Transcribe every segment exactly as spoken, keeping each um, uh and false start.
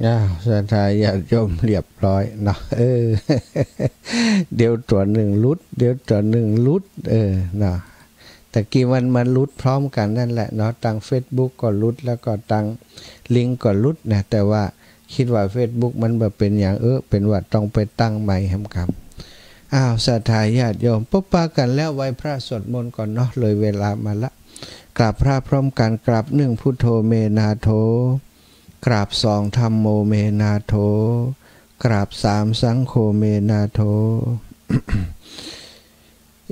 อ้าว ศรัทธาญาติโยมเรียบร้อยเนาะ เออ เดี๋ยวตั๋วนึ่งหลุด เดี๋ยวตั๋วนึ่งหลุด เออ เนาะ ตะกี้มัน มันหลุดพร้อมกั๋นนั่นแหละเนาะ ตังเฟซบุ๊กก็หลุด แล้วก็ตังลิงก์ก็หลุดนะ แต่ว่า กึ๊ดว่าเฟซบุ๊กมันบ่เป๋นหยัง เออ เป๋นว่าต้องไปตั้งใหม่แหมกำ อ้าว ศรัทธาญาติโยม ปะปะกั๋นแล้วไหว้พระสวดมนต์ก่อนเนาะ เลยเวลามาละ กราบพระพร้อมกั๋น กราบนึ่ง พุทโธ เม นา โถ กราบสอง ธัมโม เม นา โถ กราบสาม สังโฆ เม นา โถ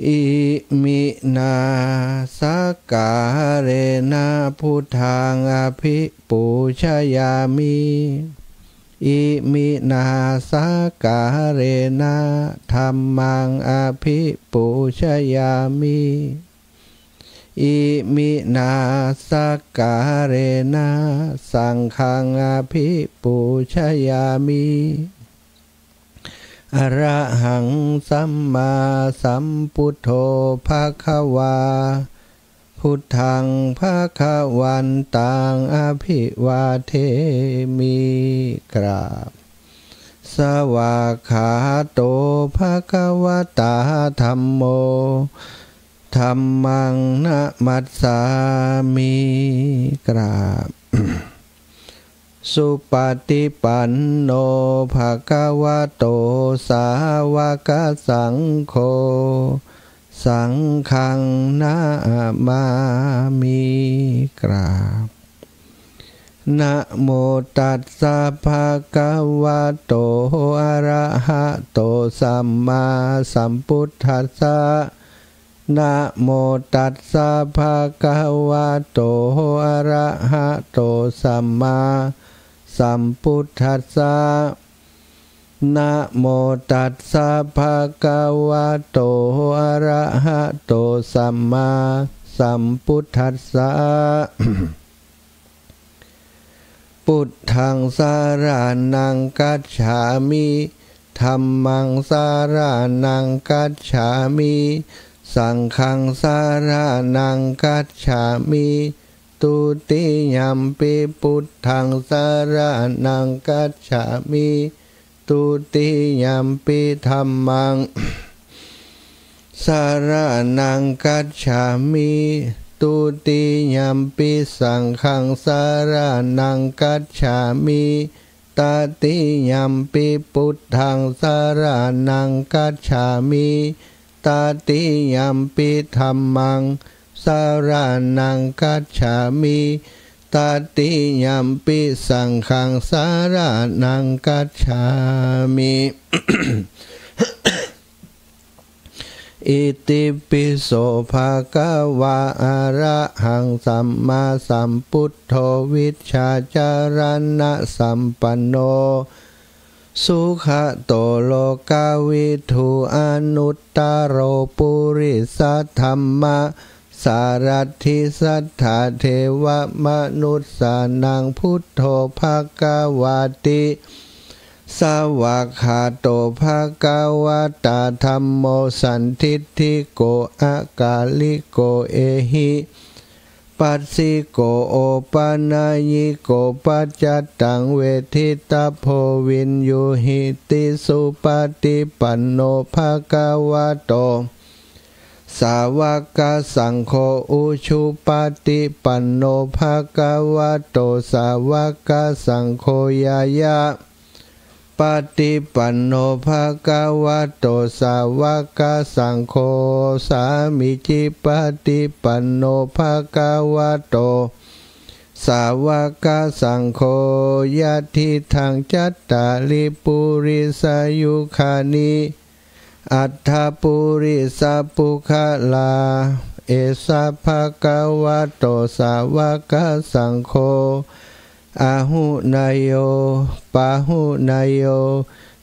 อิมินา สักการะนะ พุทธัง อภิปูชยามิ อิมินา สักการะนะ ธัมมัง อภิปูชยามิ อิมินา สักการะนะ สังฆัง อภิปูชยามิ อะระหัง สัมมาสัมพุทโธ ภะคะวา พุทธัง ภะคะวันตัง อะภิวาเทมิ กราบ สวากขาโต ภะคะวะตา ธัมโม ธัมมัง นะมัสสามิ กราบ สุปฏิปันโน ภะคะวะโต สาวกสังโฆ สังฆัง นะมามิ กราบ นะโมตัสสะ ภะคะวะโต อะระหะโต สัมมาสัมพุทธัสสะ นะโมตัสสะ ภะคะวะโต อะระหะโต สัมมาสัมพุทธัสสะ นะโมตัสสะ ภะคะวะโต อะระหะโต สัมมาสัมพุทธัสสะ พุทธัง สะระณัง คัจฉามิ ธัมมัง สะระณัง คัจฉามิ สังฆัง สะระณัง คัจฉามิ ทุติยัมปิ พุทธัง สะระณัง คัจฉามิ ทุติยัมปิ ธัมมัง สะระณัง คัจฉามิ ทุติยัมปิ สังฆัง สะระณัง คัจฉามิ ตติยัมปิ พุทธัง สะระณัง คัจฉามิ ตติยัมปิ ธัมมัง สะระณัง คัจฉามิ ตติยัมปิ สังฆัง สะระณัง คัจฉามิ อิติปิโส ภะคะวา อะระหัง สัมมาสัมพุทโธ วิชชาจารณสัมปันโน สุขะโต โลกวิทู อนุตตะโร ปุริสธัมมะ สารัตถิ สัทธาเทวะมนุสสานัง พุทโธ ภะคะวาติ สวากขาโต ภะคะวะตา ธัมโม สันทิฏฐิโก อะกาลิโก เอหิ ปัสสิโก โอปะนะยิโก ปัจจัตตัง เวททิตะโพ วิญญูหิติ สุปะติปันโน ภะคะวะโต สาวกสังโฆ อุชุปะติปันโน ภะคะวะโต สาวกสังโฆ ญาญาปะติปันโน ภะคะวะโต สาวกสังโฆ สามีจิปะติปันโน ภะคะวะโต สาวกสังโฆ ยะทิฏฐัง จัตตาริ ปุริสายุคานิ อัฏฐะ ปุริสะปุคคละ เอสะ ภะคะวะโต สาวกสังโฆ อาหุเนโย ปาหุเนโย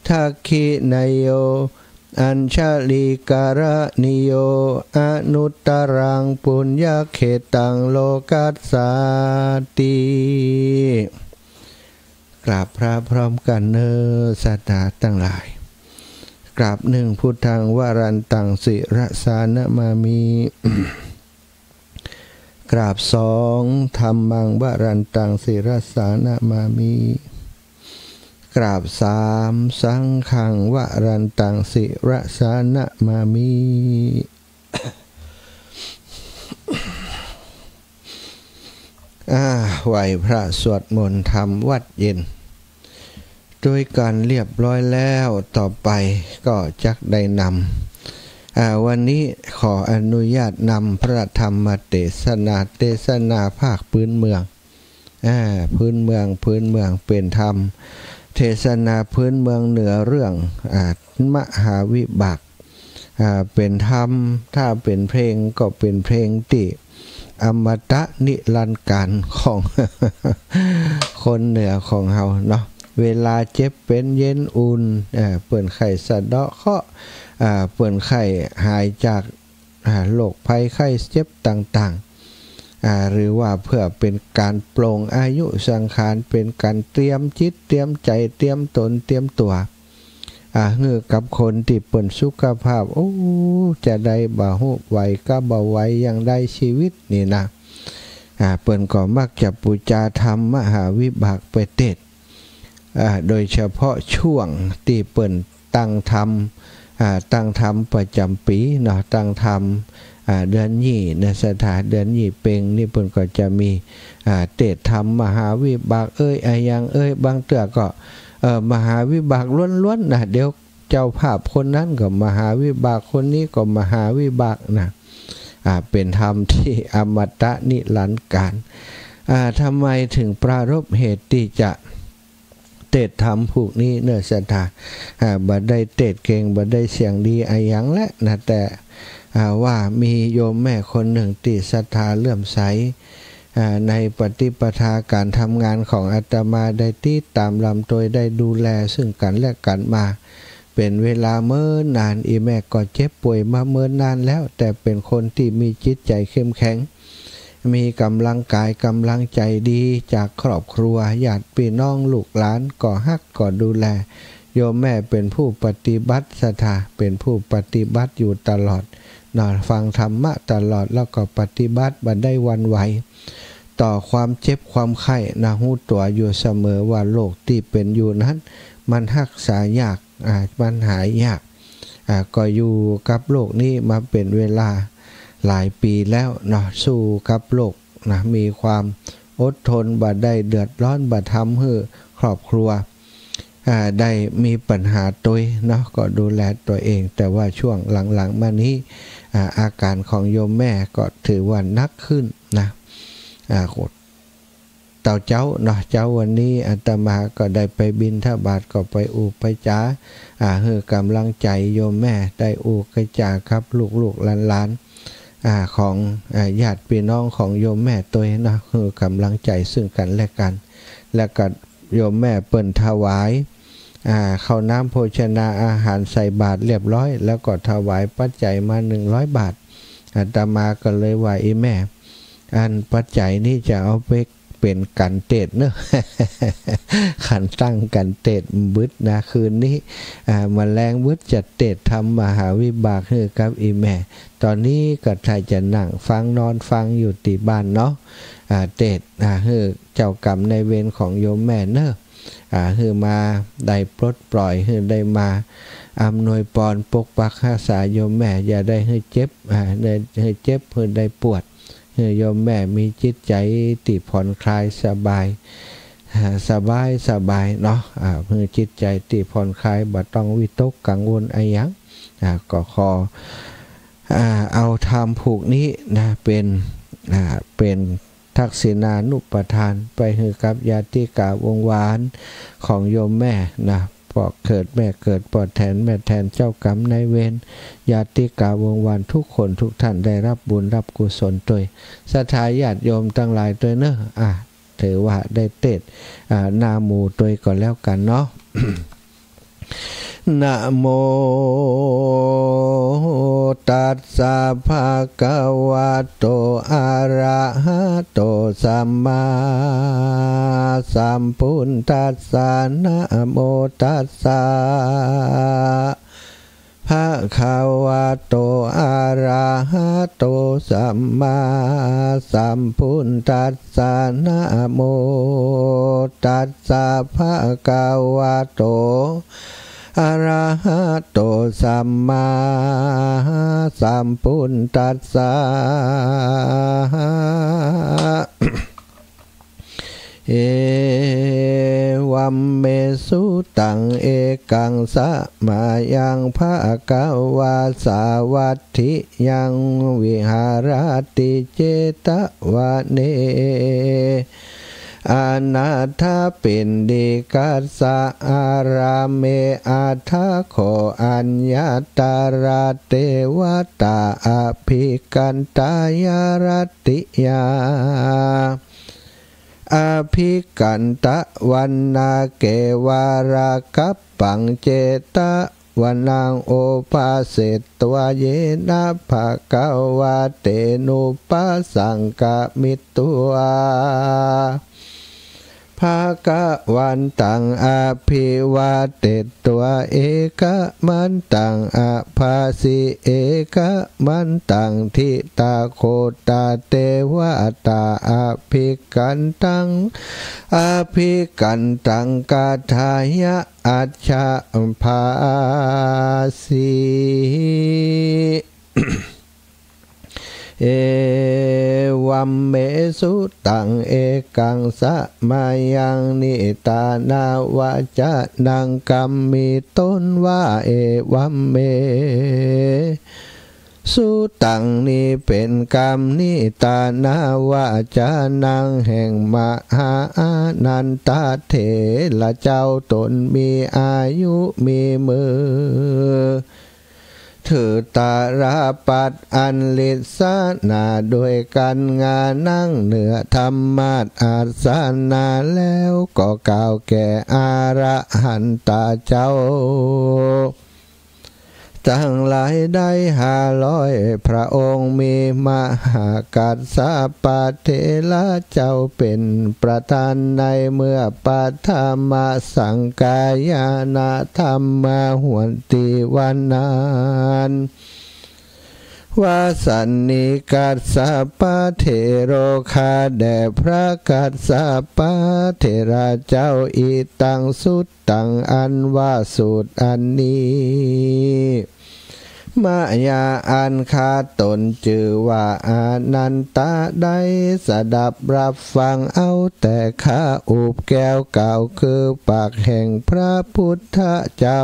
ทักขิเนโย อัญชลีกะระณีโย อนุตตะรัง ปุญญะเขตัง โลกัสสาติ กราบพระพร้อมกั๋นเน่อ ศรัทธาตังหลาย กราบนึ่ง พุทธัง วะรันตัง ศิรสานะมามิ กราบสอง ธัมมัง วะรันตัง ศิรสานะมามิ กราบสาม สังฆังวรันตัง ศิรสานะมามิ อ่า ไหว้พระสวดมนต์ทำวัตรเย็น โดยการเรียบร้อยแล้ว ต่อไปก็จักได้นำ อ่า วันนี้ขออนุญาตนำพระธรรมเตสนา เตสนาภาคพื้นเมือง อ่า พื้นเมือง พื้นเมือง เป๋นธรรม เตสนาพื้นเมืองเหนือเรื่อง อ่า มหาวิบาก อ่า เป๋นธรรม ถ้าเป๋นเพลงก็เป๋นเพลงตี้อมตะนิรันดร์กาลของ คนเหนือของเฮาเนาะ เวลาเจ็บเป๋นเย็นอุ่น อ่า เปิ้นใค่สะเดาะเคราะห์ อ่า เปิ้นใค่หายจาก อ่า โรคภัยไข้เจ็บต่างๆ อ่า หรือว่าเพื่อเป๋นก๋านปลงอายุสังขาร เป๋นก๋านเตรียมจิตเตรียมใจ๋ เตรียมต๋นเตรียมตั๋ว อ่า หื้อกับคนตี้เปิ้นสุขภาพ โอ้ จะได้บ่ฮู้ไหวกาบ่ไหวอย่างใด ชีวิตนี่นะ อ่า เปิ้นก็มักจะปู๋จาธรรมมหาวิบากไปเตสน์ อ่า โดยเฉพาะช่วงตี้เปิ้นตั้งธรรม อ่า ตั้งธรรมประจ๋ำปี๋เนาะ ตั้งธรรม อ่า เดือนยี่นะศรัทธา เดือนยี่เปงนี่เปิ้นก็จะมี อ่า เตสน์ธรรมมหาวิบากเอย อะหยังเอย บางเตื้อก็ เอ่อ มหาวิบากล้วนๆ นะ เดี๋ยวเจ้าภาพคนนั้นก็มหาวิบาก คนนี้ก็มหาวิบากนะ อ่า เป๋นธรรมตี้อมตะนิรันดร์กาล อ่า ทำไมถึงปรารภเหตุตี้จะ เตสน์ธรรมผูกนี้เนาะศรัทธา อ่า บ่ได้เตสน์เก่ง บ่ได้เสียงดีอะหยังแหละนะ แต่ อ่า ว่ามีโยมแม่คนนึ่งตี้ศรัทธาเลื่อมใส อ่า ในปฏิปทาก๋านทำงานของอาตมา ได้ติดต๋ามลำตวย ได้ดูแลซึ่งกั๋นและกั๋นมา เป๋นเวลาเมินนาน อี่แม่ก็เจ็บป่วยมาเมินนานแล้ว แต่เป๋นคนตี้มีจิตใจ๋เข้มแข็ง มีก๋ำลังกายก๋ำลังใจ๋ดี จากครอบครัว ญาติปี้น้องลูกหลานก็ฮักก็ดูแล โยมแม่เป๋นผู้ปฏิบัติศรัทธา เป๋นผู้ปฏิบัติอยู่ตลอดเนาะ ฟังธรรมะตลอด แล้วก็ปฏิบัติบ่ได้หวั่นไหวต่อความเจ็บความไข้นะ ฮู้ตั๋วอยู่เสมอว่าโรคตี้เป๋นอยู่นั้น มันฮักษายาก อ่า มันหายยาก อ่า ก็อยู่กับโรคนี้มาเป๋นเวลาหลายปี๋แล้วเนาะ สู้กับโรคนะ มีความอดทน บ่ได้เดือดร้อน บ่ทำหื้อครอบครัว อ่า ได้มีปัญหาตวยเนาะ ก็ดูแลตั๋วเอง แต่ว่าช่วงหลังๆ มานี้ อ่า อาก๋านของโยมแม่ก็ถือว่าหนักขึ้นนะ อ่า เต้าเจ๊าเนาะ เจ๊าวันนี้อาตมาก็ได้ไปบิณฑบาต ก็ไปอู้ไปจ๋า อ่า หื้อก๋ำลังใจ๋โยมแม่ ได้อู้ได้จ๋ากับลูกๆ หลานๆ อ่า ของ อ่า ญาติปี้น้องของโยมแม่ตวยเนาะ หื้อก๋ำลังใจ๋ซึ่งกั๋นและกั๋น แล้วก็โยมแม่เปิ้นถวาย อ่า ข้าวน้ำโภชนาอาหารใส่บาตรเรียบร้อย แล้วก็ถวายปัจจัยมาหนึ่งร้อยบาท อาตมาก็เลยว่า อี่แม่ อันปัจจัยนี้จะเอาไปเป๋นก๋านเตสน์เนาะ ขันตั้งก๋านเตสน์บึดนะคืนนี้ อ่า มะแลงบึดจะเตสน์ธรรมมหาวิบากหื้อกับอี่แม่ ต๋อนนี้ก็ถ้าจะนั่งฟังนอนฟังอยู่ตี้บ้านเนาะ อ่า เตสน์ อ่า หื้อเจ้ากรรมนายเวรของโยมแม่เนาะ อ่า หื้อมาได้ปลดปล่อย หื้อได้มาอำนวยปอนปกปักฮักษาโยมแม่ อย่าได้หื้อเจ็บ อ่า ได้หื้อเจ็บ หื้อได้ปวด หื้อโยมแม่มีจิตใจ๋ตี้ผ่อนคลายสบาย อ่า สบายสบายเนาะ อ่า หื้อจิตใจ๋ตี้ผ่อนคลาย บ่ต้องวิตกกังวลอะหยัง อ่า ก็ขอ อ่า เอาธรรมผูกนี้นะ เป๋น อ่า เป๋น ทักษิณานุปทานไปหื้อกับญาติกาวงศ์วานของโยมแม่นะ ป้อเกิดแม่เกิด ป้อแทนแม่แทน เจ้ากรรมนายเวร ญาติกาวงศ์วานทุกคนทุกท่านได้รับบุญรับกุศลตวย ศรัทธาญาติโยมตังหลายตวยเนาะ อ่ะ ถือว่าได้เตสน์ อ่า หน้าหมู่ตวยก็แล้วกั๋นเนาะ นะโมตัสสะ ภะคะวะโต อะระหะโต สัมมาสัมพุทธัสสะ นะโมตัสสะ ภะคะวะโต อะระหะโต สัมมาสัมพุทธัสสะ นะโม ตัสสะ ภะคะวะโต อะระหะโต สัมมาสัมพุทธัสสะ เอวัมเม สุตัง เอกัง สะมะยัง ภะคะวา สาวัตถิยัง วิหะระติ เจตวะเน อะนาถะปิณฑิกัสสะ อารามเม อัฏฐะโข อัญญะตะระ เตวะตา อะภิกขันตายะ รัตติยา อะภิกขันตะวันนา เกวะระกัปปัง เจตวะนัง อุปาเสตวะ เยนะ ภะคะวา เตนุปัสสังกะมิตวา ภะคะวันตัง อะภิวาเตตวะ เอกะมันตัง อะภาสิ เอกะมันตัง ทิตาโขตา เตวะตา อะภิกขันตัง อะภิกขันตัง กะถายะ อัจฉะภาสิ เอวัมเม สุตัง เอกัง สะมะยัง นิตานาวะจะนัง กำมีตนว่า เอวัมเม สุตัง นี้เป๋นกำ นิตานาวะจะนัง แห่งมหาอานันทะเถระเจ้า ตนมีอายุมีมือ ถือตาราปัตรอันฤทธิ์สนา ด้วยกัญญา นั่งเหนือธรรมาสนะแล้ว ก็กล่าวแก่อรหันตาเจ้าตังหลายได้ห้าร้อยพระองค์ มีมหากัสสปะเถระเจ้าเป๋นประธาน ในเมื่อปฐมสังคายนะธัมมะหนตีวันนั้น วาสันนิกัสสปะเถโร ข้าแด่พระกัสสปะเถระเจ้า อิตัง สุตตัง อันว่าสูตรอันนี้ มะยา อันข้าตนจื้อว่าอานันทะ ได้สดับรับฟังเอา แต่ข้าอุบแก้วกล่าวคือปากแห่งพระพุทธเจ้า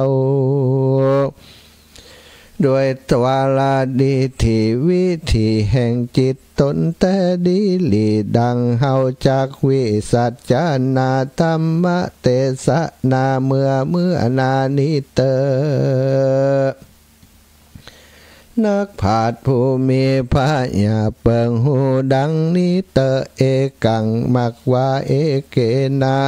ด้วยตวาราดิถีวิถีแห่งจิตตนแต๊ดีหลี ดังเฮาจักวิสัชนาธัมมเตสนาเมื่อเมื่อนานี้เต๊อะ นักปราชญ์ผู้มีผญาเปิงฮู้ดังนี้เต๊อะ เอกัง มักว่า เอเกนะ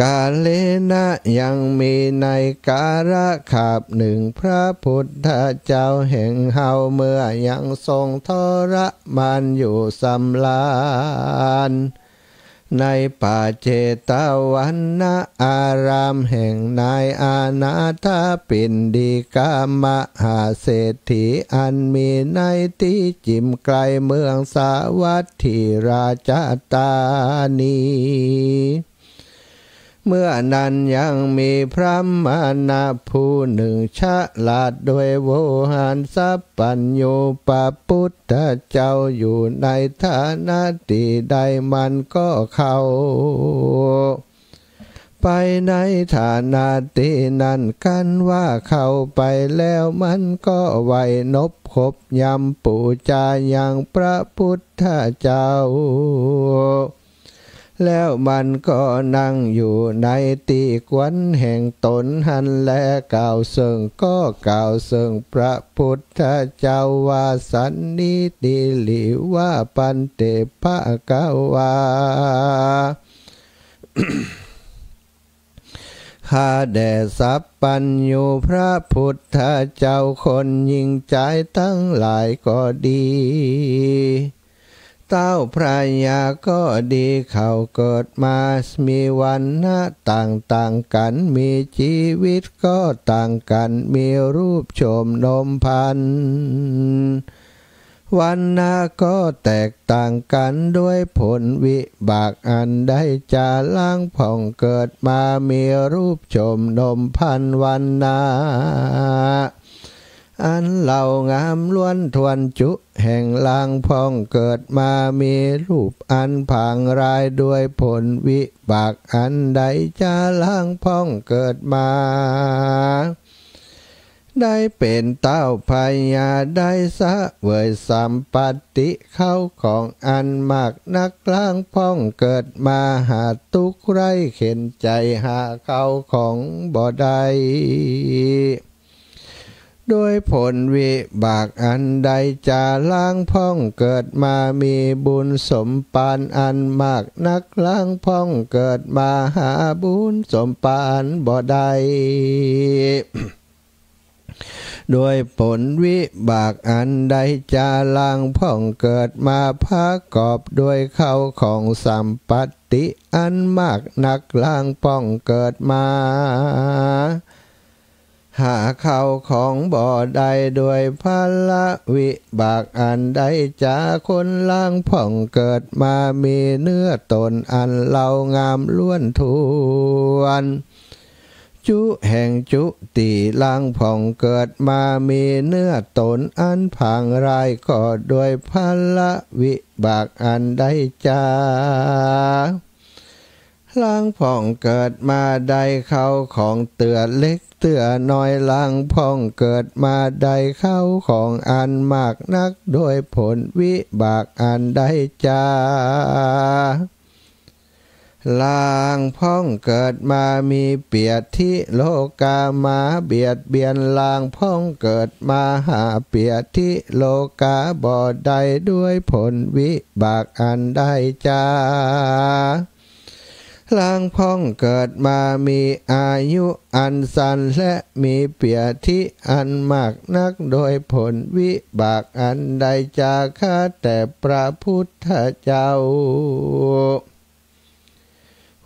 กาเลนะ ยังมีในกาละคาบหนึ่ง พระพุทธเจ้าแห่งเฮาเมื่อยังทรงทรมานอยู่สำราญ ในป่าเจตวันนารามแห่งนายอนาถปิณฑิกะมหาเศรษฐี อันมีในตี้จิ่มไกลเมืองสาวัตถีราชธานี เมื่อนั้นยังมีพราหมณะผู้หนึ่งฉลาดด้วยโวหารสัพพัญญู พระพุทธเจ้าอยู่ในฐานะตี้ใดมันก็เข้าไปในฐานะตี้นั้น กันว่าเข้าไปแล้วมันก็ไหว้นบขบยำปู๋จายังพระพุทธเจ้า แล้วมันก็นั่งอยู่ในตี้ควรแห่งตนหั้นแล กล่าวเซิ่ง ก็กล่าวเซิ่งพระพุทธเจ้าว่า สันนิฏฐิหลีว่า ภันเต ภะคะวา ข้าแด่สัพพัญญูพระพุทธเจ้า คนหญิงจายตังหลายก็ดี เต้าพระยาก็ดี เขาเกิดมามีวรรณะต่างๆ กั๋น มีจีวิตก็ต่างกั๋น มีรูปโฉมนมพรรณ วรรณะก็แตกต่างกั๋น ด้วยผลวิบากอันใด จา หลังพ่องเกิดมา มีรูปโฉมหนมพรรณวรรณะ อันเลางามล้วนถ้วน จุแห่งหลังพ่องเกิดมา มีรูปอันผางร้าย ด้วยผลวิบากอันใด จา หลังพ่องเกิดมา ได้เป๋นเต้าพญา ได้เสวยสัมปัตติเข้าของอันมากนัก หลังพ่องเกิดมา หาตุ๊กข์ไร้เข็ญใจ๋ หาเข้าของบ่ได้ ด้วยผลวิบากอันใด จา หลังพ่องเกิดมา มีบุญสมปานอันมากนัก หลังพ่องเกิดมา หาบุญสมปานบ่ได้ ด้วยผลวิบากอันใด จา หลังพ่องเกิดมา ประกอบด้วยเข้าของสัมปัตติอันมากนัก หลังพ่องเกิดมา หาเข้าของบ่ได้ ด้วยผลวิบากอันใด จา คนหลังพ่องเกิดมา มีเนื้อตนอันเลางามล้วนถ้วน จุแห่งจุติ หลังพ่องเกิดมา มีเนื้อตนอันผางร้าย ก็ด้วยผลวิบากอันใด จา หลังพ่องเกิดมา ได้เข้าของเตื้อเล็กเตื้อน้อย หลังพ่องเกิดมา ได้เข้าของอันมากนัก ด้วยผลวิบากอันใด จา หลังพ่องเกิดมา มีเปียธิโลกามาเบียดเบียน หลังพ่องเกิดมา หาเปียธิโลกาบ่ได้ ด้วยผลวิบากอันใด จา หลังพ่องเกิดมา มีอายุอันสั้น และมีเปียธิอันมากนัก ด้วยผลวิบากอันใด จา ข้าแต่พระพุทธเจ้า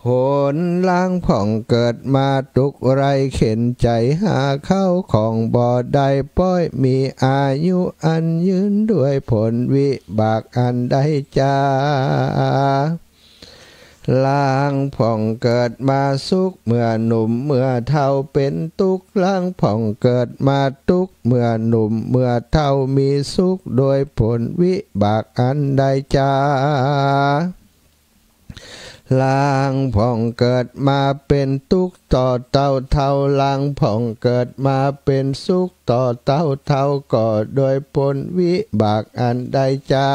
หนหลังพ่องเกิดมา ตุ๊กข์ไร้เข็ญใจ๋ หาเข้าของบ่ได้ ป้อยมีอายุอันยืน ด้วยผลวิบากอันใด จา หลังพ่องเกิดมา สุขเมื่อหนุ่มเมื่อเฒ่าเป๋นตุ๊กข์ หลังพ่องเกิดมา ตุ๊กข์เมื่อหนุ่มเมื่อเฒ่ามีสุข ด้วยผลวิบากอันใด จา หลังพ่องเกิดมา เป๋นตุ๊กข์ต่อเต้าเฒ่า หลังพ่องเกิดมา เป๋นสุขต่อเต้าเฒ่า ก็ด้วยผลวิบากอันใด จา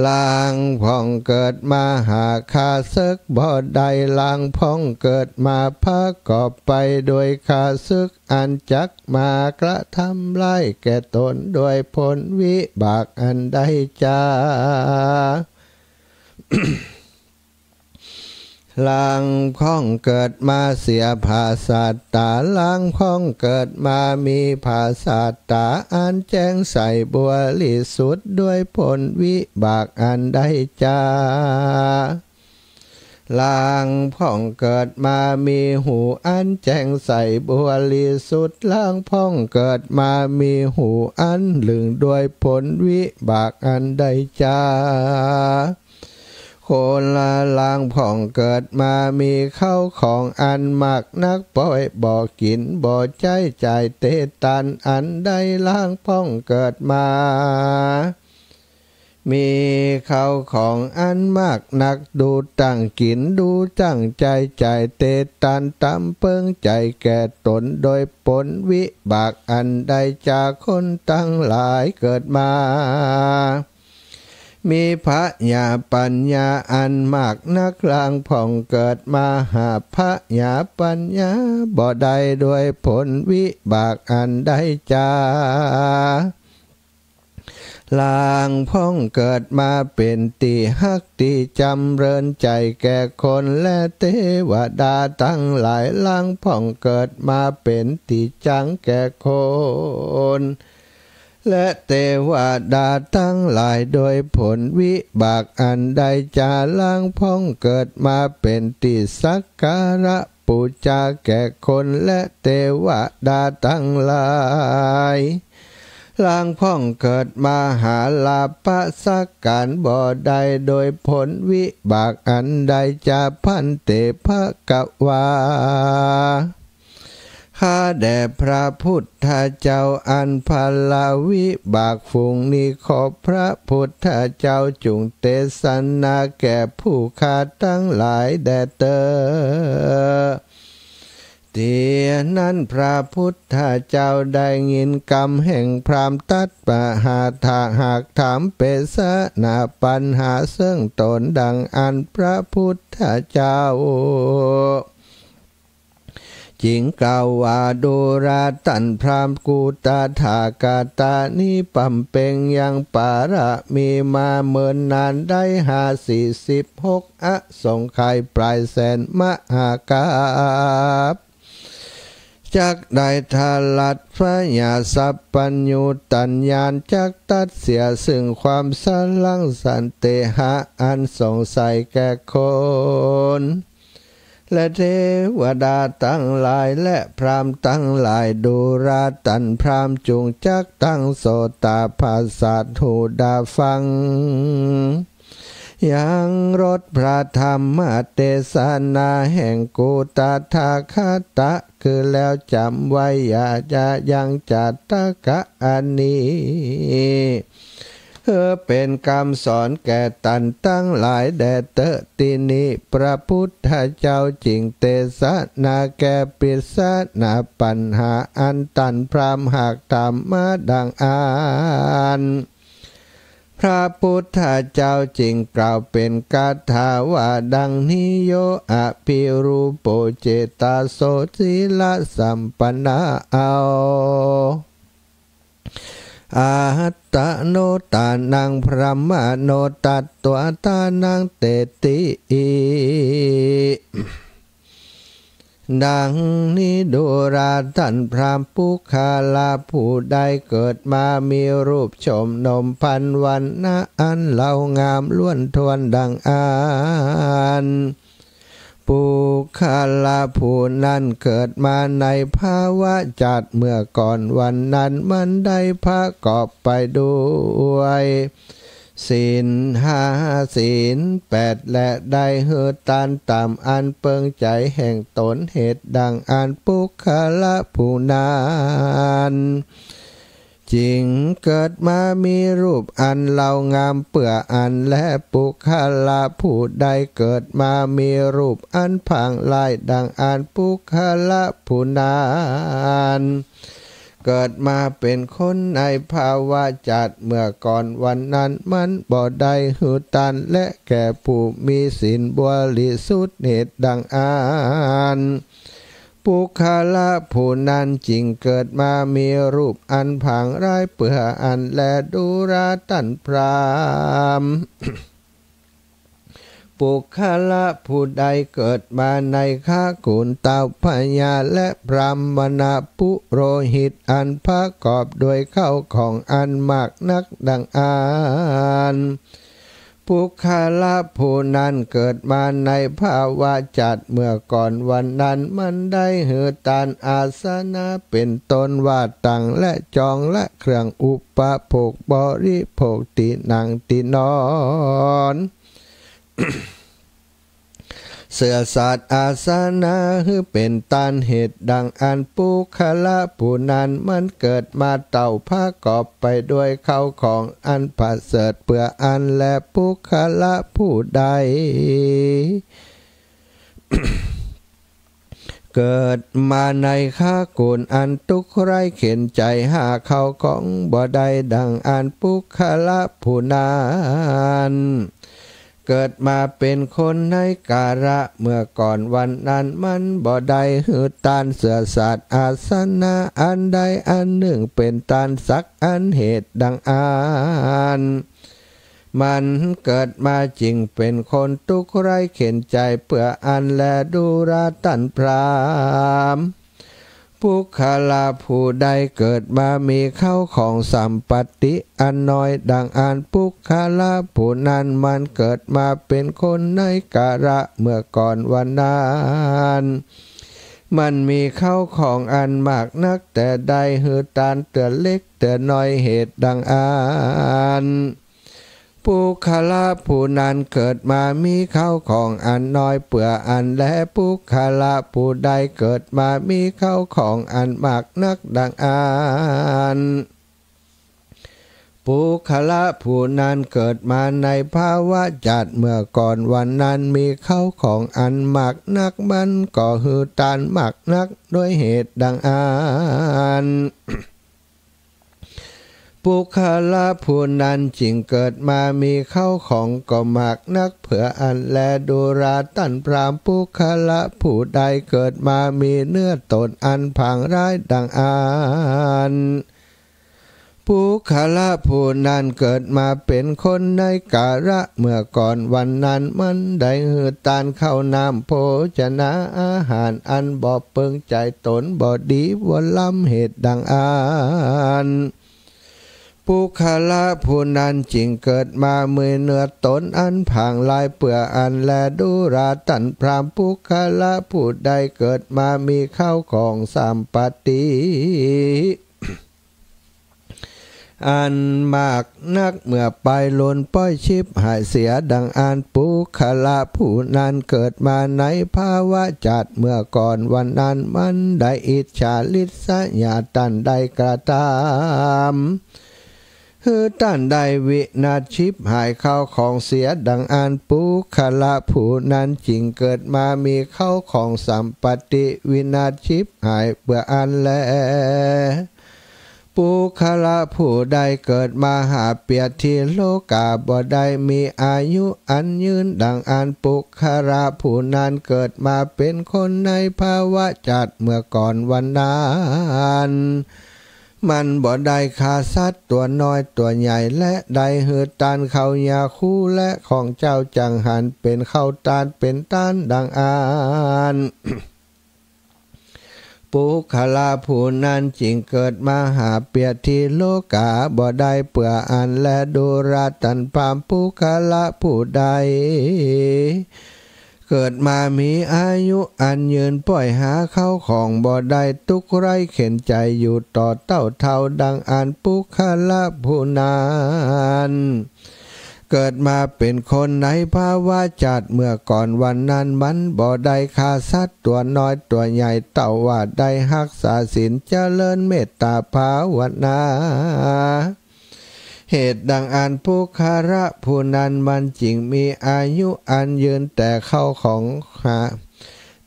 หลังพ่องเกิดมา หาข้าเสิกบ่ได้ หลังพ่องเกิดมา ประกอบไปด้วยข้าเสิก อันจักมากระทำร้ายแก่ตน ด้วยผลวิบากอันใด จา หลังพ่องเกิดมา เสียผาสาตา หลังพ่องเกิดมา มีผาสาตาอันแจ้งใสบริสุทธิ์ ด้วยผลวิบากอันใด จา หลังพ่องเกิดมา มีหูอันแจ้งใสบริสุทธิ์ หลังพ่องเกิดมา มีหูอันลึ่ง ด้วยผลวิบากอันใด จา คนละหลังพ่องเกิดมา มีเข้าของอันมากนัก ป้อยบ่กิ๋นบ่ใจ๊จ่ายเตตัน อันใดหลังพ่องเกิดมา มีเข้าของอันมากนัก ดูตั้งกิ๋น ดูตั้งใจ๊จ่ายเตตัน ต๋ามเปิงใจ๋แก่ตน ด้วยผลวิบากอันใด จา คนตังหลายเกิดมา มีผญาปัญญาอันมากนัก หลังพ่องเกิดมา หาผญาปัญญาบ่ได้ ด้วยผลวิบากอันใด จา หลังพ่องเกิดมา เป๋นตี้ฮักตี้จ๋ำเริญใจ๋แก่คนและเตวดาตังหลาย หลังพ่องเกิดมา เป๋นตี้จังแก่คน และเตวดาตังหลาย ด้วยผลวิบากอันใด จา หลังพ่องเกิดมา เป๋นตี้สักการะปู๋จาแก่คนและเตวดาตังหลาย ลางพ่องเกิดมาหาลาภะสักก๋านบ่ได้ โดยผลวิบากอันใดจะ ภันเต ภควา ข้าแด่พระพุทธเจ้า อันพลวิบากฝูงนี้ ขอพระพุทธเจ้าจุ่งเตสนาแก่ผู้ข้าตังหลายแด่เต๊อะ เตียนั้นพระพุทธเจ้าได้ยินกำแห่งพราหมณ์ตรัสปหาถะหากถามเปสนาปัญหาเซิ่งต๋นดังอั้น พระพุทธเจ้าจึงกล่าวว่า ดูราต้านพราหมณ์ กูตถาคตานี้บำเพ็งยังปารมีมาเมินนานได้หาสี่สิบหกอสงไขยปลายแสนมหากาพย์ จักได้ทรัสพญาสัพพัญญูตัญญาณ จักตัดเสียซึ่งความสลังสันเตหะอันสงสัยแก่คนและเทวดาตังหลายและพราหมณ์ตังหลาย ดูราต้านพราหมณ์จุ่งจักตั้งโสตาประสาทหูดาฟัง ยังรสพระธรรมเตสนาแห่งกูตถาคตะ คือแล้วจ๋ำไว้อย่าจะยังจาตกะอันนี้ เออ เป๋นกำสอนแก่ต้านตังหลายแด่เต๊อะ ตี้นี้พระพุทธเจ้าจึงเตสนาแก้ปริศนาปัญหาอันต้านพราหมณ์หากถามมาดังอั้น พระพุทธเจ้าจึงกล่าวเป๋นคาถาว่าดังนี้ โย อภิรูปโป เจตโส สีลสัมปันนา เอา อัตตโนตานัง พรหมโนตัตวาตานัง เตติ ดังนี้ ดูราต้านพราหมณ์ ปุคคละผู้ใดเกิดมามีรูปโฉมนมพรรณวรรณะอันเลางามล้วนถ้วนดังอั้น ปุคคละผู้นั้นเกิดมาในภวชาติเมื่อก่อน วันนั้นมันได้ประกอบไปด้วยศีลห้า ศีลแปด และได้หื้อตานต๋ามอันเปิงใจ๋แห่งต๋น เหตุดังอั้น ปุคคละผู้นั้น จึงเกิดมามีรูปอันเลางามเปื้ออั้นแล ปุคคละผู้ใดเกิดมามีรูปอันผางร้ายดังอั้น ปุคคละผู้นั้น เกิดมาเป๋นคนในภวชาติเมื่อก่อน วันนั้นมันบ่ได้หื้อตานและแก่ผู้มีศีลบริสุทธิ์ เหตุดังอั้น ปุคคละผู้นั้นจึงเกิดมามีรูปอันผางร้ายเปื้ออั้นแล ดูราต้านพราหมณ์ ปุคคละผู้ใดเกิดมาในคกุลเต้าพญาและบรามณปุโรหิตอันประกอบด้วยข้าวของอันมากนักดังอั้น ปุคคละผู้นั้นเกิดมาในภวชาติเมื่อก่อน วันนั้นมันได้หื้อตานอาสนะเป๋นต้นว่าตั๋งและจองและเครื่องอุปโภคบริโภค ตี้นั่งตี้นอน เสื่อสัตย์อาสนะหื้อเป๋นตาน เหตุดังอั้น ปุคคละผู้นั้นมันเกิดมาเต้าประกอบไปด้วยข้าวของอันประเสริฐเปื้ออั้นแล ปุคคละผู้ใด เกิดมาในคกุลอันตุ๊กข์ไร้เข็ญใจ๋หาข้าวของบ่ได้ดังอั้น ปุคคละผู้นั้น เกิดมาเป๋นคนในกาละเมื่อก่อน วันนั้นมันบ่ได้หื้อตานเสื่อสัตย์อาสนะอันใดอันนึ่งเป๋นตานสักอัน เหตุดังอั้น มันเกิดมาจึงเป๋นคนตุ๊กข์ไร้เข็ญใจ๋เปื้ออั้นแล ดูราต้านพราหมณ์ ปุคคละผู้ใดเกิดมามีข้าวของสัมปติอันน้อยดังอั้น ปุคคละผู้นั้นมันเกิดมาเป๋นคนในกาละเมื่อก่อน วันนั้น มันมีเข้าของอันมากนัก แต่ได้หื้อตานเตื้อเล็กเตื้อน้อย เหตุดังอั้น ปุคคละผู้นั้นเกิดมามีเข้าของอันน้อยเปื้ออั้นแล ปุคคละผู้ใดเกิดมามีเข้าของอันมากนักดังอั้น ปุคคละผู้นั้นเกิดมาในภวชาติเมื่อก่อนวันนั้น มีเข้าของอันมากนัก มันก็หื้อตานมากนัก ด้วยเหตุดังอั้น ปุคคละผู้นั้นจึงเกิดมามีเข้าของก็มากนักเปื้ออั้นแล ดูราต้านพราหมณ์ ปุคคละผู้ใดเกิดมามีเนื้อตนอันผางร้ายดังอั้น ปุคคละผู้นั้นเกิดมาเป๋นคนในกาละเมื่อก่อนวันนั้น มันได้หื้อตานข้าวน้ำโภชนาอาหารอันบ่เปิงใจ๋ต๋น บ่ดีบ่ล้ำ เหตุดังอั้น ปุคคละผู้นั้นจึงเกิดมามีเนื้อตนอันผางร้ายเปื้ออั้นแล ดูราต้านพราหมณ์ ปุคคละผู้ใดเกิดมามีเข้าของสัมปติ อันมากนัก เมื่อไปลูนป้อยฉิบหายเสียดังอั้น ปุคคละผู้นั้นเกิดมาในภวชาติเมื่อก่อนวันนั้น มันได้อิจฉาริษยาต้านได้กระทำ หื้อต้านได้วินาศฉิบหายเข้าของเสียดังอั้น ปุคคละผู้นั้นจึงเกิดมามีเข้าของสัมปติวินาศฉิบหายเปื้ออั้นแล ปุคคละผู้ใดเกิดมาหาเปียรติโลก๋า บ่ได้มีอายุอันยืนดังอั้น ปุคคละผู้นั้นเกิดมาเป๋นคนในภวชาติเมื่อก่อนวันนั้น มันบ่ได้ฆ่าสัตว์ตั๋วน้อยตั๋วใหญ่ และได้หื้อตานข้าวยาคูและของเจ้าจังหันเป๋นข้าวตานเป๋นตานดังอั้น ปุคคละผู้นั้นจึงเกิดมาหาเปียรติโลก๋า บ่ได้เปื้ออั้นแล ดูราต้านพราหมณ์ ปุคคละผู้ใด เกิดมามีอายุอันยืน ป้อยหาเข้าของบ่ได้ ตุ๊กข์ไร้เข็ญใจ๋อยู่ต่อเต้าเฒ่าดังอั้น ปุคคละผู้นั้น เกิดมาเป๋นคนในภวชาติเมื่อก่อนวันนั้น มันบ่ได้ฆ่าสัตว์ตั๋วน้อยตั๋วใหญ่ เต้าว่าได้ฮักษาศีล เจริญเมตตาภาวนา เหตุดังอั้น ปุคคละผู้นั้นมันจึงมีอายุอันยืน แต่เข้าของหา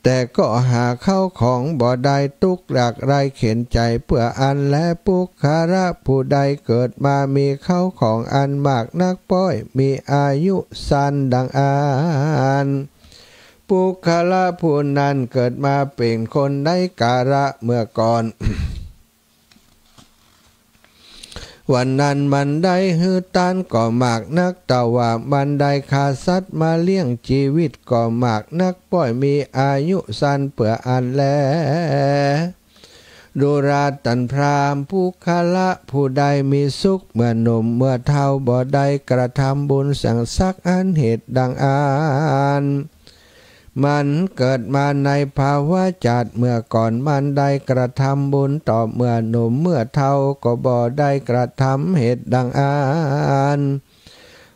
แต่ก็หาเข้าของบ่ได้ ตุ๊กข์ยากไร้เข็ญใจ๋เปื้ออั้นแล ปุคคละผู้ใดเกิดมามีเข้าของอันมากนัก ป้อยมีอายุสั้นดังอั้น ปุคคละผู้นั้นเกิดมาเป๋นคนในกาละเมื่อก่อน วันนั้นมันได้หื้อตานก็มากนัก เต้าว่ามันได้ฆ่าสัตว์มาเลี้ยงจีวิตก็มากนัก ป้อยมีอายุสั้นเปื้ออั้นแล ดูราต้านพราหมณ์ ปุคคละผู้ใดมีสุขเมื่อหนุ่มเมื่อเฒ่า บ่ได้กระทำบุญสังสักอัน เหตุดังอั้น มันเกิดมาในภวชาติเมื่อก่อน มันได้กระทำบุญต่อเมื่อหนุ่มเมื่อเฒ่า ก็บ่ได้กระทำ เหตุดังอั้น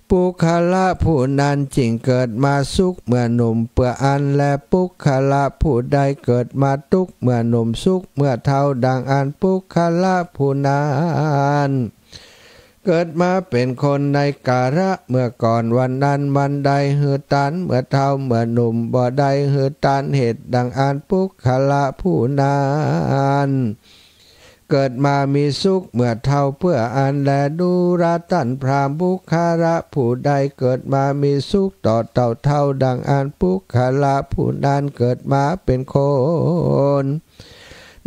ปุคคละผู้นั้นจึงเกิดมาสุขเมื่อหนุ่มเปื้ออั้นแล ปุคคละผู้ใดเกิดมาตุ๊กข์เมื่อหนุ่มสุขเมื่อเฒ่าดังอั้น ปุคคละผู้นั้น เกิดมาเป๋นคนในกาละเมื่อก่อนวันนั้น มันได้หื้อตานเมื่อเฒ่าเมื่อหนุ่ม บ่ได้หื้อตาน เหตุดังอั้น ปุคคละผู้นั้น เกิดมามีสุขเมื่อเฒ่าเปื้ออั้นแล ดูราต้านพราหมณ์ ปุคคละผู้ใดเกิดมามีสุขต่อเต้าเฒ่าดังอั้น ปุคคละผู้นั้นเกิดมาเป๋นคน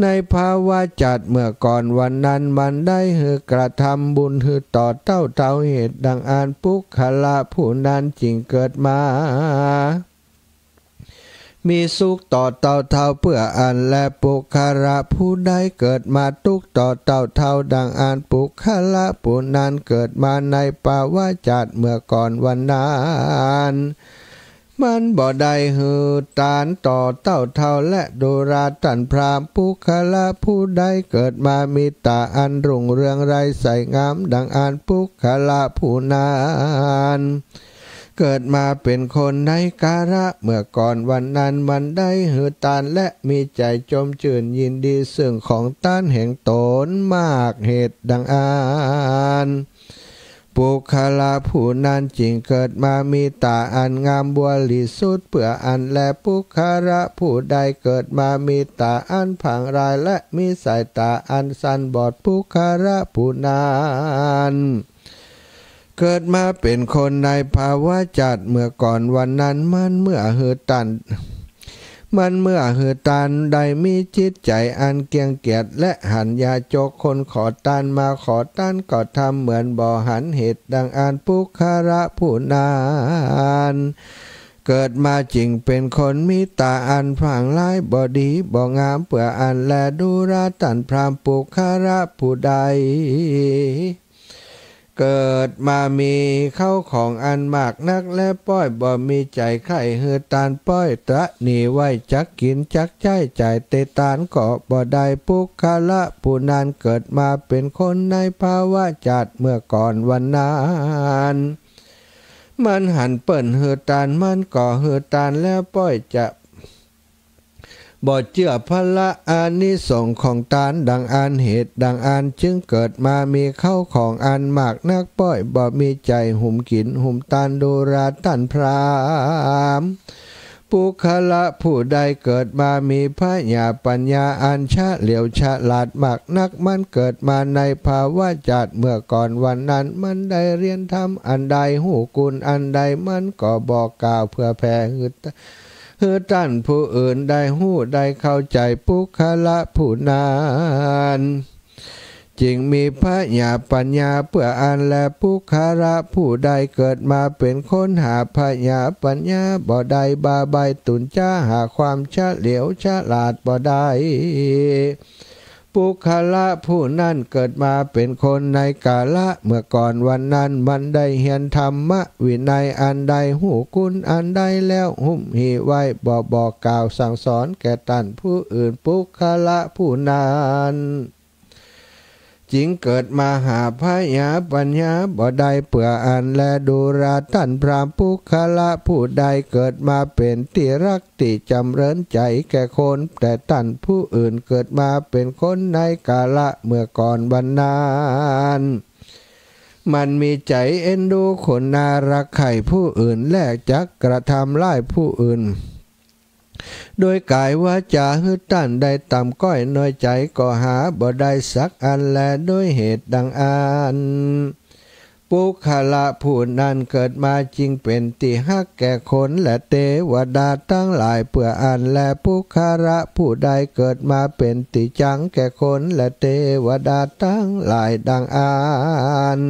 ในภวชาติเมื่อก่อนวันนั้น มันได้หื้อกระทำบุญหื้อต่อเต้าเฒ่า เหตุดังอั้น ปุคคละผู้นั้นจึงเกิดมา มีสุขต่อเต้าเฒ่าเปื้ออั้นแล ปุคคละผู้ใดเกิดมาตุ๊กข์ต่อเต้าเฒ่าดังอั้น ปุคคละผู้นั้นเกิดมาในภวชาติเมื่อก่อนวันนั้น มันบ่ได้หื้อตานต่อเต้าเฒ่าและดูราต้านพราหมณ์ ปุคคละผู้ใดเกิดมามีต๋าอันรุ่งเรืองไร้ใสงาม ดังอั้น ปุคคละผู้นั้น เกิดมาเป๋นคนในกาละเมื่อก่อนวันนั้น มันได้หื้อตานและมีใจ๋จมจื้นยินดีซึ่งของตานแห่งต๋นมากเหตุดังอั้น ปุคคละผู้นั้นจึงเกิดมามีต๋าอันงามบริสุทธิ์ เปื้ออั้นแล ปุคคละผู้ใดเกิดมามีต๋าอันผางลาย และมีสายต๋าอันสั้นบอด ปุคคละผู้นั้น เกิดมาเป๋นคนในภวชาติเมื่อก่อนวันนั้น มันเมื่อหื้อตาน มันเมื่อหื้อตานได้มีจิตใจ๋อันเกรียงเกียจ และหันยาจกคนขอตานมาขอตานก็ทำเหมือนบ่หันเหตุดังอั้น ปุคคละผู้นั้น เกิดมาจึงเป๋นคนมีต๋าอันผางลายบ่ดีบ่งาม เปื้ออั้นแล ดูราต้านพราหมณ์ ปุคคละผู้ใด เกิดมามีเข้าของอันมากนัก และป้อยบ่มีใจ๋ใค่หื้อตาน ป้อยตระหนี่ไว้จักกิ๋นจักใจ๊จ่ายเตตานก็บ่ได้ ปุคคละผู้นั้นเกิดมาเป๋นคนในภวชาติเมื่อก่อนวันนั้น มันหันเปิ้นหื้อตาน มันก็หื้อตาน แล้วป้อยจะ บ่เจื้อผละอานิสงส์ของตานดังอั้น เหตุดังอั้นจึงเกิดมามีเข้าของอันมากนัก ป้อยบ่มีใจ๋หุมกิ๋นหุมตาน ดูราต้านพราหมณ์ ปุคคละผู้ใดเกิดมามีผญาปัญญาอันเฉลียวฉลาดมากนัก มันเกิดมาในภวชาติเมื่อก่อนวันนั้น มันได้เฮียนธรรมอันใด ฮู้คุณอันใด มันก็บอกกล่าวเผื่อแผ่หื้อ หื้อต้านผู้อื่นได้ฮู้ได้เข้าใจ๋ ปุคคละผู้นั้น จึงมีผญาปัญญา เปื้ออั้นแล ปุคคละผู้ใดเกิดมาเป๋นคนหาผญาปัญญาบ่ได้ บาใบ้ตุนจ๊าหาความเฉลียวฉลาดบ่ได้ ปุคคละผู้นั้นเกิดมาเป๋นคนในกาละเมื่อก่อนวันนั้น มันได้เฮียนธรรมวินัยอันใด ฮู้คุณอันใดแล้ว หุมหิไว้ บ่บอกกล่าวสั่งสอนแก่ต้านผู้อื่น ปุคคละผู้นั้น จึงเกิดมาหาผญาปัญญาบ่ได้ เปื้ออั้นแล ดูราต้านพราหมณ์ ปุคคละผู้ใดเกิดมาเป๋นตี้ฮัก ตี้จ๋ำเริญใจ๋แก่คน แต่ต้านผู้อื่น เกิดมาเป๋นคนในกาละเมื่อก่อนวันนั้น มันมีใจ๋เอ็นดูคนนา ฮักใค่ผู้อื่น และจักกระทำร้ายผู้อื่น โดยก๋ายวาจ๋าหื้อต้านได้ต่ำก้อยน้อยใจ๋ ก็หาบ่ได้สักอันแล โดยเหตุดังอั้น ปุคคละผู้นั้นเกิดมาจึงเป๋นตี้ฮักแก่คนและเตวดาตังหลาย เปื้ออั้นแล ปุคคละผู้ใดเกิดมาเป๋นตี้จังแก่คนและเตวดาตังหลายดังอั้น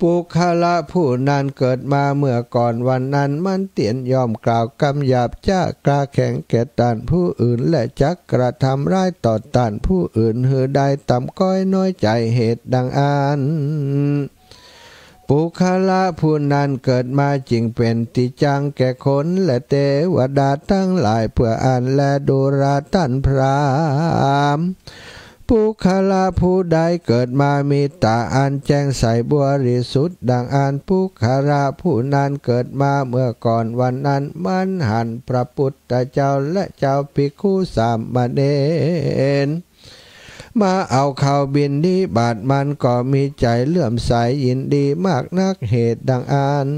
ปุคคละผู้นั้นเกิดมาเมื่อก่อนวันนั้น มันเตียนย่อมกล่าวกำหยาบจ๊ากล้าแข็งแก่ต้านผู้อื่น และจักกระทำร้ายต่อต้านผู้อื่น หื้อได้ต่ำก้อยน้อยใจ๋เหตุดังอั้น ปุคคละผู้นั้นเกิดมาจึงเป๋นตี้จังแก่คนและเตวดาตังหลาย เปื้ออั้นแล ดูราต้านพราหมณ์ ปุคคละผู้ใดเกิดมามีต๋าอันแจ้งใสบริสุทธิ์ดังอั้น ปุคคละผู้นั้นเกิดมาเมื่อก่อนวันนั้น มันหันพระปุตธเจ้าและเจ้าภิกขุสามเณร มาเอาข้าวบิณฑบาต มันก็มีใจ๋เลื่อมใสยินดีมากนักเหตุดังอั้น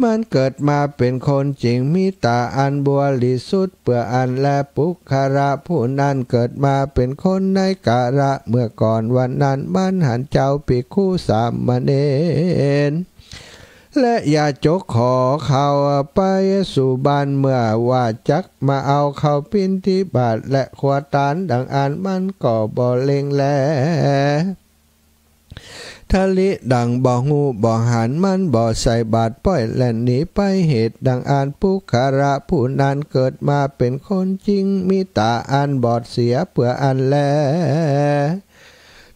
มันเกิดมาเป๋นคนจึงมีต๋าอันบริสุทธิ์ เปื้ออั้นแล ปุคคละผู้นั้นเกิดมาเป๋นคนในกาละเมื่อก่อนวันนั้น มันหันเจ้าภิกขุสามเณร และยาจกขอข้าวไปสู่บ้าน เมื่อว่าจักมาเอาข้าวบิณฑบาตและครัวตานดังอั้น มันก็บ่เล็งแล ทะลิดังบ่ฮู้บ่หัน มันบ่ใส่บาตร ป้อยแล่นหนีไปเหตุดังอั้น ปุคคละผู้นั้นเกิดมาเป๋นคนจึงมีต๋าอันบอดเสีย เปื้ออั้นแล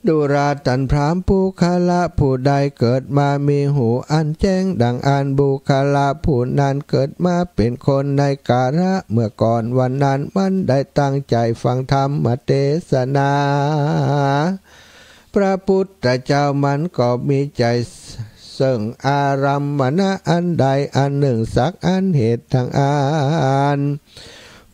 ดูรา ต้านพราหมณ์ปุคคละผู้ใดเกิดมามีหูอันแจ้งดังอั้น ปุคคละผู้นั้นเกิดมาเป๋นคนในกาละเมื่อก่อน วันนั้นมันได้ตั้งใจ๋ฟังธรรมเตสนา พระพุทธเจ้ามันก็มีใจ๋เซิ่งอารัมมณะอันใดอันนึ่งสักอันเหตุดังอั้น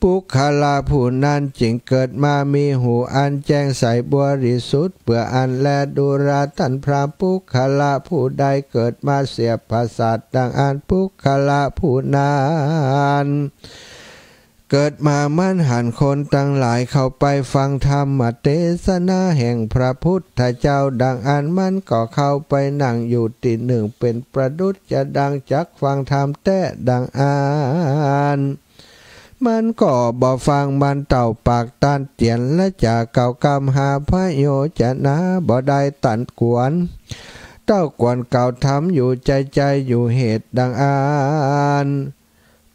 ปุคคละผู้นั้นจึงเกิดมามีหูอันแจ้งใสบริสุทธิ์ เปื้ออั้นแล ดูรา ต้านพราหมณ์ปุคคละผู้ใดเกิดมาเสียผสาทดังอั้น ปุคคละผู้นั้นเกิดมามันหันคนตังหลายเข้าไปฟังธรรมเตสนาแห่งพระพุทธเจ้าดังอั้น มันก็เข้าไปนั่งอยู่ตี้นึ่งเป๋นประดุจจะดังจักฟังธรรมแต๊ดังอั้น มันก็บ่ฟัง มันเต้าปากต้านเตียนและจ๋ากล่าวกำหาพระโยจนะบ่ได้ ต้านกวน เต้ากวนกล่าวธรรมอยู่ใจ๋ๆ อยู่เหตุดังอั้น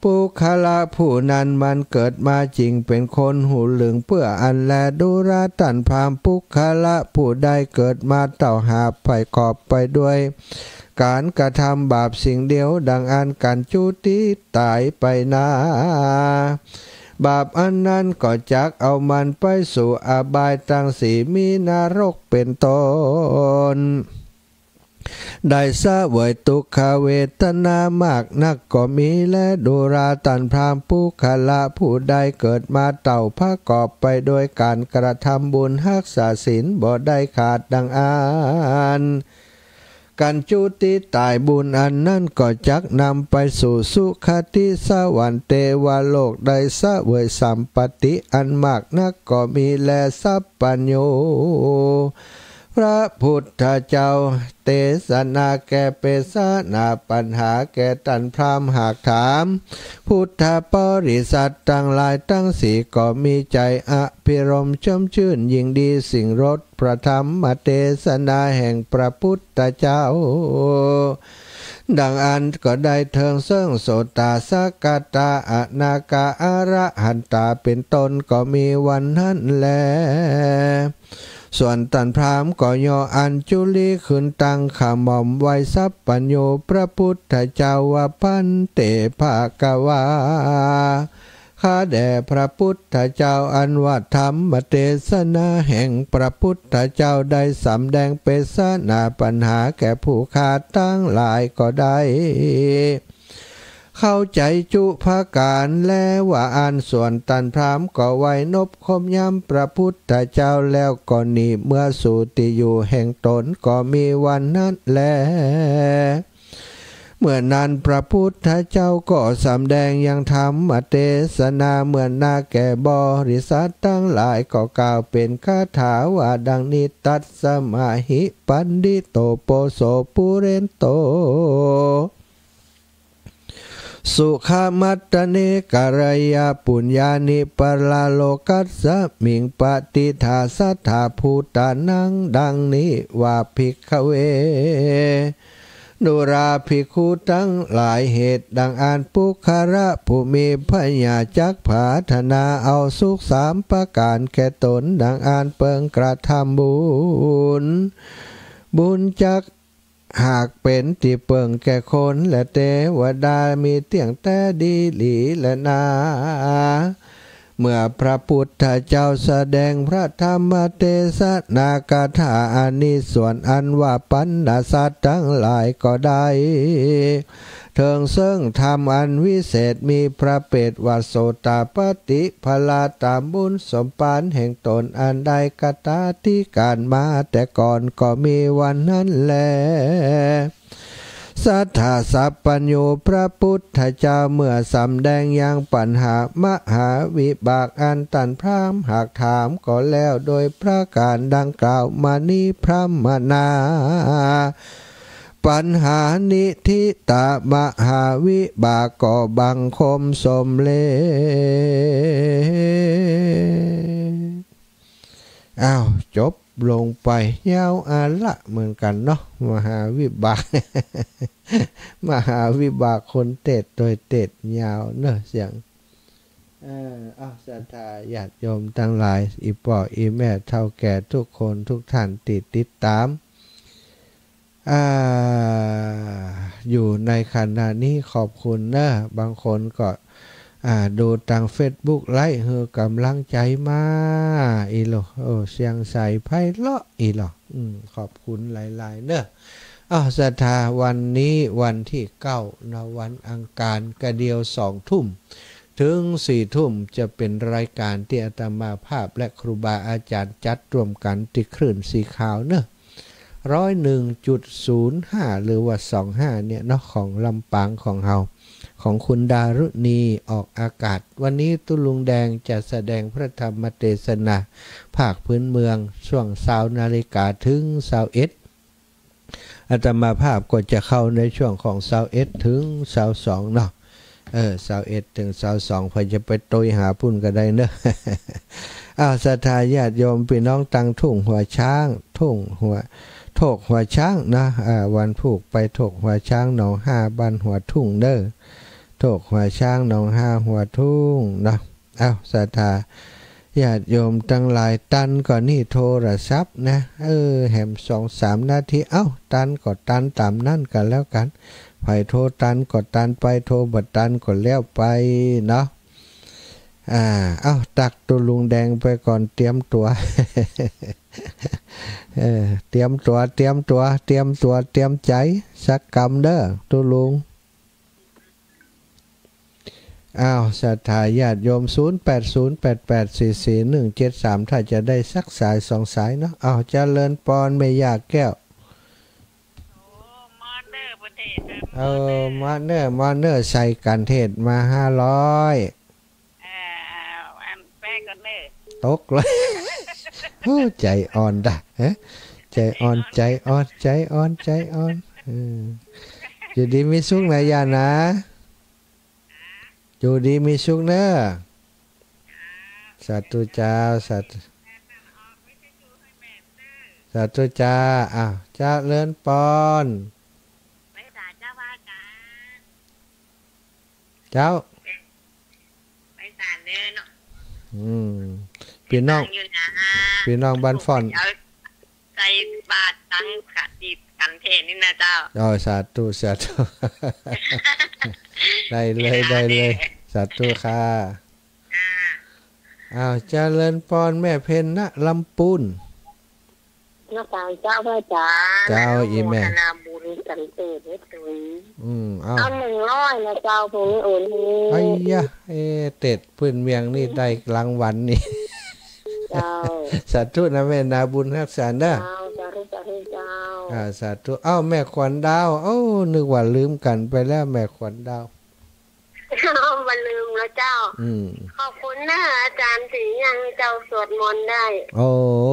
ปุคคละผู้นั้นมันเกิดมาจึงเป๋นคนหูหลึง เปื้ออั้นแล ดูรา ต้านพราหมณ์ปุคคละผู้ใดเกิดมาเต้าหาบไพร่กอบไปด้วยก๋านกระทำบาปสิ่งเดียวดังอั้น กัญจุติต๋ายไปนา บาปอันนั้นก็จักเอามันไปสู่อบายตังสี่ มีนรกเป๋นต้น ได้เสวยตุ๊กขเวทนามากนักก็มีแล ดูรา ต้านพราหมณ์ปุคคละผู้ใดเกิดมาเต้าผะกอบไปด้วยก๋านกระทำบุญฮักษาศีลบ่ได้ขาดดังอั้น กัญจุติต๋ายบุญอันนั้นก็จักนำไปสู่สุคติสวรรค์เตวโลก ได้เสวยสัมปัตติอันมากนักก็มีแล สัพพัญญู พระพุทธเจ้าเตสนาแก้เปสนาปัญหาแก่ต้านพราหมณ์หากถาม พุทธบริษัทตังหลายตังสี่ก็มีใจ๋อภิรมย์ชมจื้นยิ่งดีสิ่งรสพระธรรมเตสนาแห่งพระพุทธเจ้า ดังอั้นก็ได้เถิงเซิ่งโสตา สกทา อนาคา อรหันตาเป๋นต้นก็มีวันนั้นแล ส่วนต้านพราหมณ์ก็ย่ออัญจุลีขึ้นตั้งขม่อมไหว้สัพพัญญูพระพุทธเจ้าว่า ภันเต ภะคะวา ข้าแด่พระพุทธเจ้า อันว่าธรรมเตสนาแห่งพระพุทธเจ้าได้สำแดงเปสนาปัญหาแก่ผู้ข้าตังหลายก็ได้เข้าใจ๋จุประก๋านแลว่าอั้น ส่วนต้านพราหมณ์ก็ไหว้นบคมย้ำพระพุทธเจ้าแล้วก็หนีเมือสู่ตี้อยู่แห่งตนก็มีวันนั้นแล เมื่อนั้นพระพุทธเจ้าก็สำแดงยังธรรมเตสนาเมื่อนาแก่บริษัทตังหลาย ก็กล่าวเป๋นคาถาว่าดังนี้ ตัสมา หิ ปัณฑิโต โปโส ปุเรนโต สุขมัตตะเน กัลยาปุญญานิ ปะระโลกัสมิง ปะติฏฐา สัทธา ภูตานัง ดังนี้ว่า ภิกขเว ดูราภิกขุตังหลาย เหตุดังอั้นปุคคละผู้มีพญาจักผาถนาเอาสุขสามประก๋านแก่ตนดังอั้นเปิงกระทำบุญ บุญจักหากเป๋นตี้เปิงแก่คนและเตวดามีเตี้ยงแต๊ดีหลีแลนา เมื่อพระพุทธเจ้าแสดงพระธรรมเตสนาคาถาอันนี้ ส่วนอันว่าบรรดาสัตว์ตังหลายก็ได้เถิงเซิ่งธรรมอันวิเศษ มีพระเปตว่าโสตาปัตติผลาตามบุญสมปานแห่งตนอันได้คตาธิการมาแต่ก่อนก็มีวันนั้นแล สัทธาสัพพัญญูพระพุทธเจ้าเมื่อสำแดงยังปัญหามหาวิบากอันต้านพราหมณ์หากถามก็แล้วโดยประก๋านดังกล่าวมานี้ พราหมณา ปัญหานิฏฐิตามหาวิบาก ก็บังคมสมเร็จ อ้าว จบลงไป ยาวอาละเหมือนกั๋นเนาะ มหาวิบาก มหาวิบากคนเตสน์โตยเตสน์ยาวเนาะ เสียง เออ เอ้า ศรัทธาญาติโยมตังหลาย อี่ป้ออี่แม่เฒ่าแก่ทุกคนทุกท่านตี้ติดต๋าม อ่า อยู่ในขณะนี้ขอบคุณเนอะ บางคนก็ อ่า ดูตางเฟซบุ๊กไลฟ์ หื้อก๋ำลังใจ๋มา อี้ลอ โอ้ เสียงใสไพเราะ อี้ลอ อืม ขอบคุณหลายๆ เนอะ อ้าว ศรัทธา วันนี้วันตี้เก้าเนาะ วันอังคาร กะเดี่ยวสองทุ่มเถิงสี่ทุ่ม จะเป๋นรายก๋านตี้อาตมาภาพและครูบาอาจ๋ารย์จัดร่วมกั๋นตี้คลื่นสีขาวเนอะ ร้อยหนึ่งจุดศูนย์ห้า หรือว่า สองห้า เนี่ยเนาะ ของลำปางของเฮา ของคุณดารุณีออกอากาศ วันนี้ตุ๊ลุงแดงจะแสดงพระธรรมเตสนาภาคพื้นเมืองช่วงซาวนาฬิกาเถิงซาวเอ็ด อาตมาภาพก็จะเข้าในช่วงของซาวเอ็ดเถิงซาวสองเนาะ เออ ซาวเอ็ดเถิงซาวสอง ใผจะไปโตยหาปุ้นก็ได้เนอะ อ้าว ศรัทธาญาติโยมปี้น้องตางทุ่งหัวช้าง ทุ่งหัว โถกหัวช้างนะ อ่า วันพูกไปโถกหัวช้างหนองฮาบ้านหัวทุ่งเด้อ โถกหัวช้างหนองฮาหัวทุ่งนะ อ้าว ศรัทธาญาติโยมตังหลาย ตันก่อนี่โทรศัพท์นะ เออ แหมสองสามนาที เอ้า ตันก็ตันต๋ามนั้นกั๋นแล้วกั๋น ใผโทรตันก็ตันไป โทรบ่ตันก็แล้วไปเนาะ อ่า เอ้า ตักตุ๊ลุงแดงไปก่อน เตรียมตั๋ว เออ เตรียมตั๋ว เตรียมตั๋ว เตรียมตั๋ว เตรียมใจ๋ สักกำเด้อ ตุ๊ลุง อ้าว ศรัทธาญาติโยม ศูนย์แปดศูนย์แปดแปดสี่สี่หนึ่งเจ็ดสาม ถ้าจะได้สักสายสองสายเนาะ อ้าว เจริญปอน แม่ย่าแก้ว โอ้ มอเตอร์ประเทศนะ เออ มอเตอร์ มอเตอร์ มอเตอร์ ใส่กั๋นเทศมาห้าร้อย เอ่อ อันแป๊กก่อนเนอะ ตกเลย โอ้ ใจ๋อ่อนดะ ฮะ ใจ๋อ่อน ใจ๋อ่อน ใจ๋อ่อน ใจ๋อ่อน เออ อยู่ดีมีสุขนะย่านะ อยู่ดีมีสุขเนอะ สาธุเจ้า สาธุ สาธุเจ้า อ้าว เจริญปอน ไปสาเจ้าพระอาจารย์ เจ้า ไปสาเด้อเนาะ อืม ปี้น้อง อยู่นะ ปี้น้องบ้านฟ้อน เอาใส่บาตรตังขัดติดกั๋นเทศนี่นะเจ้า อ๋อ สาธุ สาธุ ได้เลย ได้เลย สาธุค่ะ อ่า อ้าว เจริญปอน แม่เพ็ญณลำปูน นมัสการเจ้าพระอาจารย์ เจ้า อนุโมทนาบุญกั๋นเตศน์เด้อ อืม เอ้า เอาหนึ่งร้อยนะเจ้า พรุ่งนี้โอนให้ ไอ้ยะ เอ๊ะ เตศน์พื้นเมืองนี่ได้รางวัลนี่ เจ้า สาธุนะแม่นะ บุญฮักษาเนอะ เจ้า สาธุ สาธุเจ้า อ่า สาธุ เอ้า แม่ขวัญดาว โอ้ นึกว่าลืมกั๋นไปแล้ว แม่ขวัญดาว บ่ลืมแล้วเจ้า อืม ขอบคุณนะอาจารย์ตี้ยังหื้อเจ้าสวดมนต์ได้ โอ้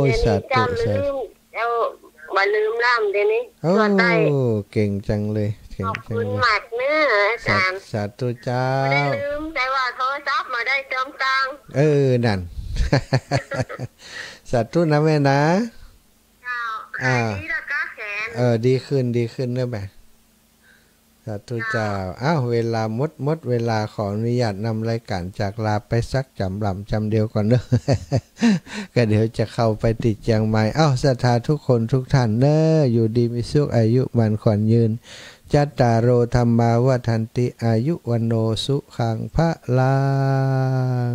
ย เดี๋ยวนี้ สาธุ เจ้าลืม สาธุ เจ้าบ่ลืมแล้วเดี๋ยวนี้ โอ้ สวดได้ เก่งจังเลย เก่งจังเลย ขอบคุณมากเนอะอาจารย์ สา สาธุเจ้า บ่ได้ลืม แต่ว่าโทรศัพท์บ่ได้เติมตังค์ เออ นั่น สาธุนะแม่นะ เจ้า อ่า หายดีแล้วก็แขน เออ ดีขึ้น ดีขึ้นเนอะแม่ สาธุเจ้า เจ้า อ้าว เวลาหมด หมดเวลา ขออนุญาตนำรายก๋านจากลาไปสักจ๋ำหล่ำจ๋ำเดียวก่อนเนอะ ก็เดี๋ยวจะเข้าไปตี้เจียงใหม่ อ้าว ศรัทธาทุกคนทุกท่านเนอะ อยู่ดีมีสุข อายุมั่นขวัญยืน จัตตาโร ธัมมา วัฑฒันติ อายุ วัณโณ สุขัง พลัง